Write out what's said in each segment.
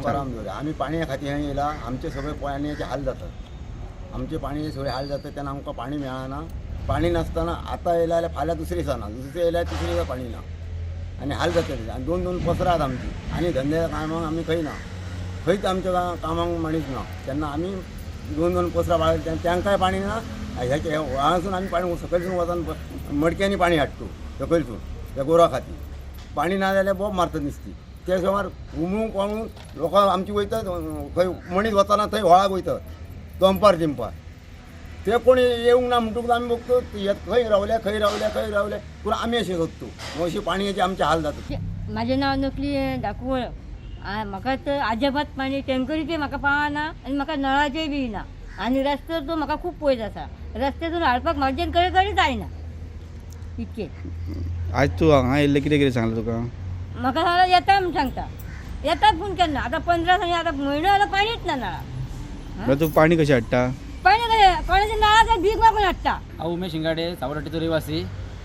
तुकाराम जोरे. आमी पाणया खातीर हें येयला. आमचे सगळे पाणयाचे हाल जातात, आमचे पाणयाचे सगळे हाल जातात तेन्ना आमकां पाणी मेळना. पाणी नासतना आतां येयला जाल्यार फाल्यां दुसरे दिसा ना, दुसरे येयल्यार तिसरे दिसा पाणी ना आनी हाल जाता. आनी दोन दोन पसरां आहात आमची आनी धंद्या कामाक आमी खंय ना, खंयच आमच्या कामाक मनीस ना. तेन्ना आमी दोन दोन पसरां बाळगले तांकांय पाणी ना. ह्याच्या व्हाळासून आमी पाणी सकयलसून वचून मडक्यांनी पाणी हाडटा सकयलसून त्या गोरवां खातीर. पाणी ना जाल्यार बोब मारतात नुस्ती. ते सुमार उमळूंक पावून लोकां आमची वयतात खंय मनीस वतना थंय व्हाळाक वयतात दंपार दिंपार. ते कोण येवंक ना म्हणटकूच आमी बघतो खंय रावल्या खंय रावल्या खंय रावल्या पूण आमी अशें सोदतो. अशी पाणयेचे आमचे हाल जाता. म्हाजें नांव नकली दाखवळ. म्हाका तर अजिबात पाणी टँकरीचें म्हाका पावना आनी म्हाका नळाचें बी ना आनी रस्तो तो म्हाका खूब पयस आसा. रस्त्यातून हाडपाक म्हाज्यान कडेन कडेन जायना इतकें. आज तूं हांगा येयल्लें कितें कितें सांगलें तुका? म्हाका सांगलें येता म्हूण सांगता, येता पूण केन्ना आतां 15 दिसांनी आतां म्हयनो जालो पाणीच ना नळाक. तूं पाणी कशें हाडटा? पाणी कशें कोणाच्या नळाक भीक मागून हाडटा. हांव उमेश शिंगाडे, सावरवाटीचो रहिवासी.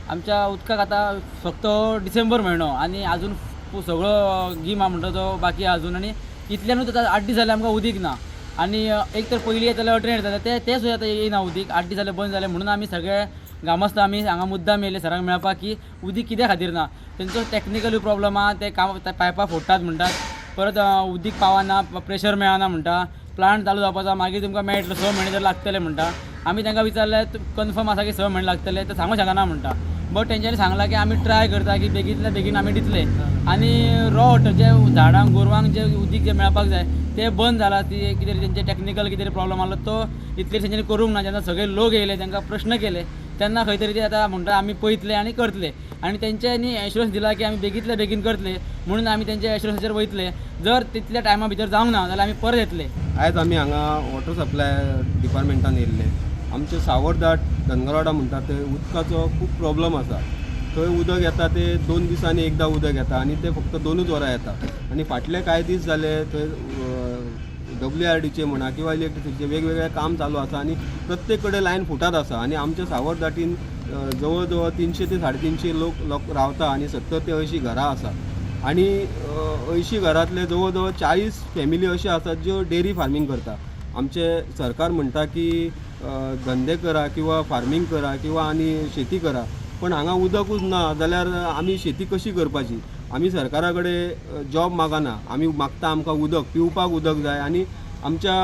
आमच्या उदकाक आतां फक्त डिसेंबर म्हयनो आनी आजून सगळो गीम आहा म्हणटा तो बाकी आजून आनी इतल्यानूच आतां 8 दीस जाले आमकां उदीक ना. आनी एक तर पयलीं येताले अल्टरनेट जाता ते सुद्दां आतां येयना उदीक. 8 दीस जाले बंद जाले म्हणून आमी सगळे ग्रामस्थ आमी हांगा मुद्दाम येयले सरांक मेळपाक की उदीक कित्या खातीर ना. तेंचो टॅक्निकलूय प्रॉब्लम आहा, ते काम पायपां फोडटात म्हणटात, परत उदीक पावना, प्रेशर मेळना म्हणटा, प्लांट चालू जावपाचो मागीर तुमकां मेळटलो 6 म्हयने तर लागतले म्हणटा. आमी तांकां विचारलें कन्फर्म आसा की 6 म्हयने लागतले ते सांगूंक शकना म्हणटा. बट तेंच्यांनी सांगलां की आमी ट्राय करता की बेगींतल्या बेगीन आमी दितले. आनी रॉ वॉटर जे झाडांक गोरवांक जे उदीक जे मेळपाक जाय ते बंद जाला. ती कितें तेंचे टॅक्निकल कितें प्रॉब्लम आसलो तो इतले तेंच्यांनी करूंक ना. जेन्ना सगळे लोक येयले तांकां प्रश्न केले तेन्ना खंय तरी ते आतां म्हणटा आमी पळयतले आनी करतले. आनी तेंच्यांनी एश्युरन्स दिला की आमी बेगींतल्या बेगीन करतले म्हणून आमी तेंच्या एश्युरन्साचेर वयतले. जर तितल्या टायमा भितर जावंक ना जाल्यार आमी परत येतले. आयज आमी हांगा वॉटर सप्लाय डिपार्टमेंटान येयल्ले. आमचे सावरदाट धनगरवाडा म्हणटा थंय उदकाचो खूब प्रॉब्लम आसा. थंय उदक येता ते 2 दिसांनी एकदां उदक येता आनी ते फक्त 2च वरां येता. आनी फाटले कांय दीस जाले थंय WRDचे म्हणा किंवा इलेक्ट्रिसिटीचे वेगवेगळे काम चालू आसा आनी प्रत्येक कडेन लायन फुटत आसा. आनी आमच्या सावरदाटीन जवळ जवळ 300 ते 350 लोक रावता आनी 70 ते 80 घरां आसा. आनी 80 घरांतले जवळ जवळ 40 फॅमिली अश्यो आसात ज्यो डेरी फार्मींग करता. आमचे सरकार म्हणटा की धंदे करा किंवा फार्मींग करा किंवा आनी शेती करा, पण हांगा उदकूच ना जाल्यार आमी शेती कशी करपाची? आमी सरकारा कडेन जॉब मागना, आमी मागता आमकां उदक, पिवपाक उदक जाय आनी आमच्या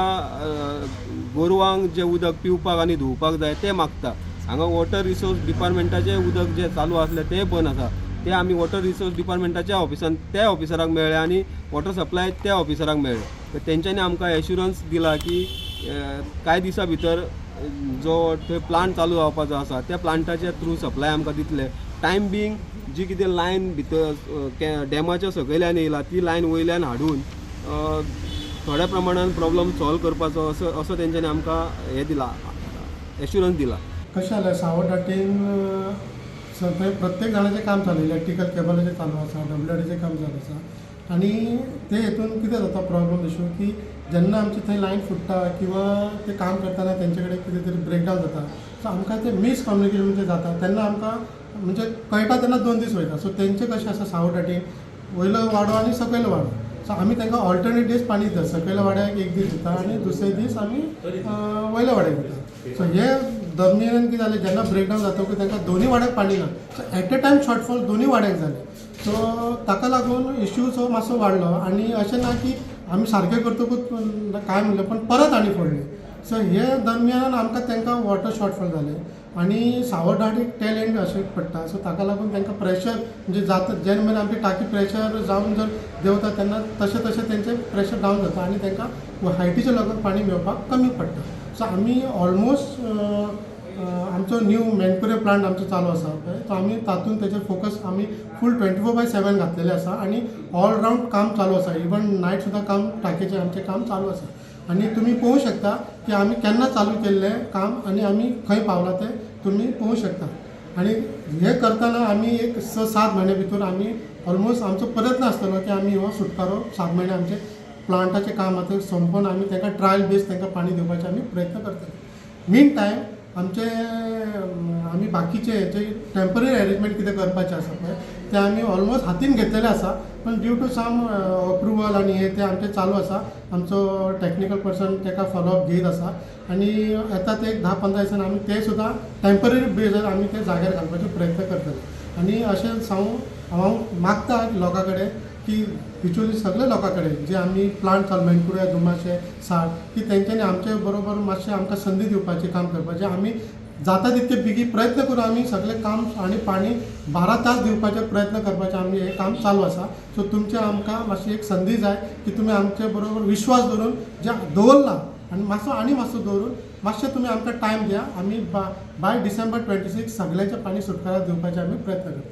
गोरवांक जें उदक पिवपाक आनी धुवपाक जाय तें मागता. हांगा वॉटर रिसोर्स डिपार्टमेंटाचें उदक जें चालू आसलें तें बंद आसा. तें आमी वॉटर रिसोर्स डिपार्टमेंटाच्या ऑफिसान त्या ऑफिसराक मेळ्ळे आनी वॉटर सप्लाय त्या ऑफिसराक मेळ्ळे. तर तेंच्यांनी आमकां एश्युरन्स दिला की कांय दिसां भितर जो थंय प्लांट चालू जावपाचो आसा त्या प्लांटाच्या थ्रू सप्लाय आमकां दितले. टायम बींग जी कितें लायन भितर डॅमाच्या सकयल्यान येयला ती लायन वयल्यान हाडून थोड्या प्रमाणान प्रॉब्लम सॉल्व करपाचो असो असो तेंच्यांनी आमकां हें दिला, एश्युरन्स दिला. कशें जालें सावरदाटीन थंय प्रत्येक जाणाचें काम चालू, इलेक्ट्रिकल केबलाचें चालू आसा, WRDचें काम चालू आसा. आनी ते हितून कितें जाता प्रॉब्लम इशू की जेन्ना आमची थंय लायन फुट्टा किंवा ते काम करतना तेंचे कडेन कितें तरी ब्रेकडावन जाता, सो आमकां ते मिसकम्युनिकेशन जें जाता तेन्ना आमकां म्हणजे कळटा तेन्ना 2 दीस वयता. सो तेंचें कशें आसा सावरदाटीन वयलो वाडो आनी सकयलो वाडो, सो आमी तांकां ऑल्टरनेट दीस पाणी दिता. सकयल्या वाड्याक 1 दीस दिता आनी दुसरे दीस आमी वयल्या वाड्याक दिता. सो हे दरमियान कितें जालें जेन्ना ब्रेकडावन जातकूच तांकां दोनूय वाड्याक पाणी ना, so at a time shortfall दोनूय वाड्याक जालें. सो ताका लागून इश्यू सो मातसो वाडलो. आनी अशें ना की आमी सारकें करतकूच काय म्हणलें पण परत आनी फोडलें. सो हे दरमियान आमकां तांकां वॉटर शॉर्टफॉल जालें आनी सावरदाट एक टेल एंड अशें पडटा. सो ताका लागून तांकां प्रेशर म्हणजे जाता जेन्ना मेरेन आमची टाकी प्रेशर जावन जर देंवता तेन्ना तशें तशें तेंचें प्रेशर डावन जाता आनी तांकां हायटीच्या लोकांक पाणी मेळपाक कमी पडटा. सो आमी ऑलमोस्ट आमचो न्यू मेनपुरे प्लांट आमचो चालू आसा पळय, तो आमी तातूंत तेचेर फोकस आमी फूल 24/7 घातलेलें आसा आनी ऑल रावंड काम चालू आसा. इवन नायट सुद्दां काम टाकेचें आमचें काम चालू आसा. आनी तुमी पळोवंक शकता की आमी केन्ना चालू केल्लें काम आनी आमी खंय पावला तें तुमी पळोवंक शकता. आनी हें करतना आमी एक 6-7 म्हयन्या भितर आमी ऑलमोस्ट आमचो प्रयत्न आसतलो की आमी हो सुटकारो 7 म्हयने आमचे प्लांटाचें काम आतां सोंपोवन आमी तांकां ट्रायल बेस तांकां पाणी दिवपाचें आमी प्रयत्न करतले. मीन टायम आमचे आमी बाकीचे जे टेंपररी अरेंजमेंट कितें करपाचें आसा पळय ते आमी ऑलमोस्ट हातीन घेतलेले आसा, पण ड्यू टू सम अप्रुवल आनी हे ते आमचें चालू आसा. आमचो टॅक्निकल पर्सन ताका फॉलोअप घेयत आसा आनी येता ते एक 10-15 दिसान आमी ते सुद्दां टेंपररी बेजार आमी ते जाग्यार घालपाचो प्रयत्न करतले. आनी अशें सांगू हांव मागता लोकां कडेन की एक्चुअली सगळे लोकां कडेन जे आमी प्लांट चालू मेणकुऱ्या, धुमाशे, साळ की तेंच्यांनी आमचे बरोबर मातशें आमकां संदी दिवपाचें काम करपाचें. आमी जाता तितके बेगीन प्रयत्न करून आमी सगळें काम आनी पाणी 12 तास दिवपाचे प्रयत्न करपाचे आमी हें काम चालू आसा. सो तुमचें आमकां मातशी एक संदी जाय की तुमी आमचे बरोबर विश्वास दवरून जे दवरला आनी मातसो आनी मातसो दवरून मातशें तुमी आमकां टायम दिया. आमी बाय डिसेंबर 26 सगळ्यांचें पाणी सुटकारा दिवपाचे आमी प्रयत्न करतले.